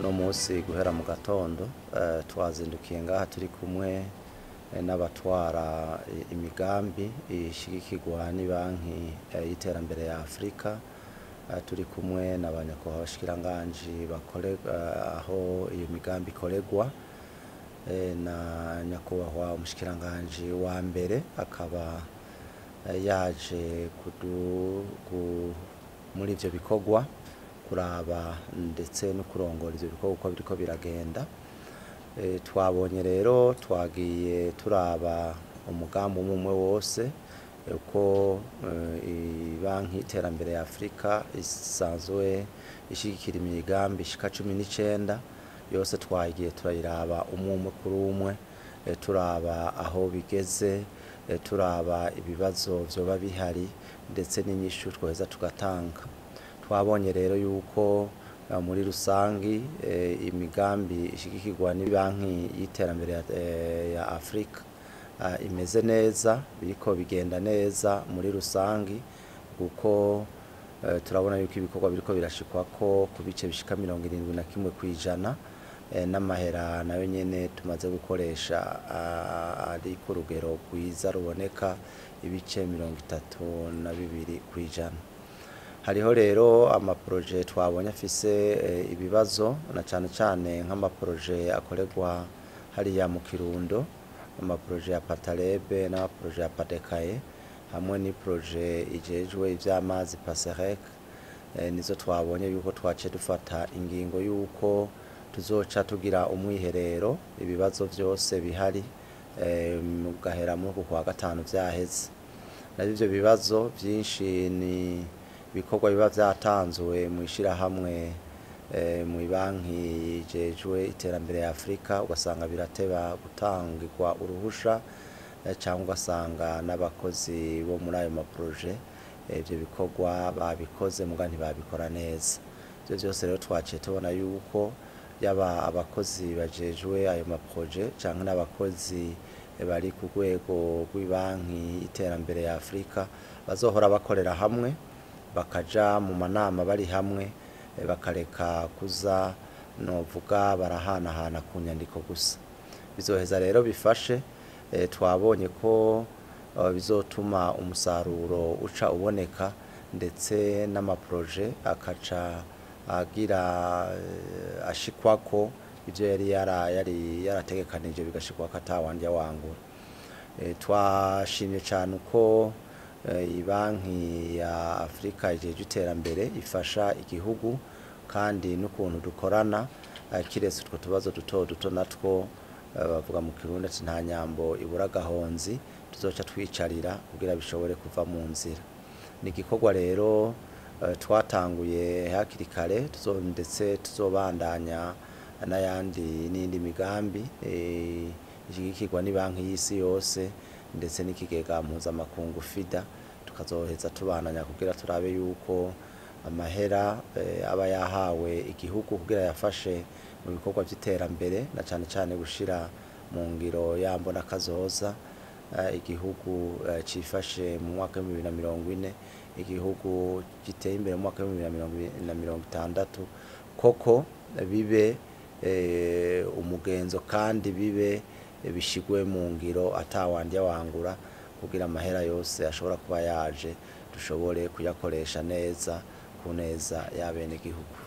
Uno munsi guhera mu gatondo twazindukiye ngaha turi kumwe n'abatwara imigambi ishigikirwa n'ibanki y'iterambere ya Afrika, turi kumwe na ba nyakubahwa bashikiranganji aho iyo migambi ikoregwa, na nyakubahwa umushikiranganji wa mbere akaba yaje muri ivyo bikorwa kuraba ndetse no kurongora ivyo bikorwa uko biriko biragenda. Twabonye rero twagiye turaba umugambi umwe wose uko banki y'iterambere ya Afrika isanzwe ishigikira imigambi ishika 19 yose, twagiye turayiraba umwe umwe kuri umwe, turaba aho bigeze, turaba ibibazo vyoba bihari ndetse n'inyishu twoheza tugatanga. Twabonye rero yuko muri rusangi imigambi ishigikirwa n'ibanki y'iterambere ya Afrika imeze neza, biriko bigenda neza muri rusangi, kuko turabona yuko ibikorwa biriko birashikwako ku bice bishika 71%, n'amahera nayo nyene tumaze gukoresha ari ku rugero rwiza ruboneka ibice 32%. Hariho rero amaproje twabonye afise ibibazo, na cane cane nk'amaproje akorerwa hariya mu Kirundo, amaproje ya Patalebe n'amaproje ya Padekaye hamwe n'iproje ijejwe ivy'amazi Paserec. Nizo twabonye yuko twaciye dufata ingingo yuko tuzoca tugira umwiherero ibibazo vyose bihari mugahera muri uku kwa gatanu vyaheze. Navyo ivyo bibazo vyinshi ni ibikorwa biba vyatanzwe mw'ishirahamwe mu banki ijejwe iterambere ya Afrika, ugasanga birateba gutangirwa uruhusha, cyangwa ugasanga n'abakozi bo muri ayo maproje ivyo bikorwa babikoze muga ntibabikora neza. Ivyo vyose rero twaciye tubona yuko yaba abakozi bajejwe ayo maproje canke n'abakozi bari ku rwego rw'ibanki iterambere ya Afrika bazohora bakorera hamwe, bakaja mu manama bari hamwe, bakareka kuza novuga barahanahana ku nyandiko gusa. Bizoheza rero bifashe, twabonye ko bizotuma umusaruro uca uboneka ndetse n'amaproje akaca agira ashikwako ivyo yari yarategekanije bigashikwako atawandya wangura. Twashimye cane uko ibanki ya Afrika ijejwe iterambere ifasha igihugu kandi n'ukuntu dukorana, kiretse utwo tubazo duto duto natwo bavuga mu Kirundi ati nta nyambo ibura gahonzi, tuzoca twicarira kugira bishobore kuva mu nzira. Ni igikorwa rero twatanguye hakiri kare, ndetse tuzobandanya n'ayandi n'indi migambi ishigikirwa n'ibanki y'isi yose ndetse n'ikigega mpuzamakungu FIDA, tukazoheza tubananya kugira turabe yuko amahera aba yahawe igihugu kugira yafashe mu bikorwa vy'iterambere na cane cane gushira mu ngiro ya mbona kazoza, igihugu cifashe mu mwaka w'ibihumbi bibiri na mirongo ine, igihugu giteye imbere mu mwaka w'ibihumbi bibiri na mirongo itandatu, koko bibe umugenzo kandi bibe bishigwe mu ngiro atawandya wangura, kugira amahera yose ashobora kuba yaje dushobore kuyakoresha neza ku neza y'abenegihugu.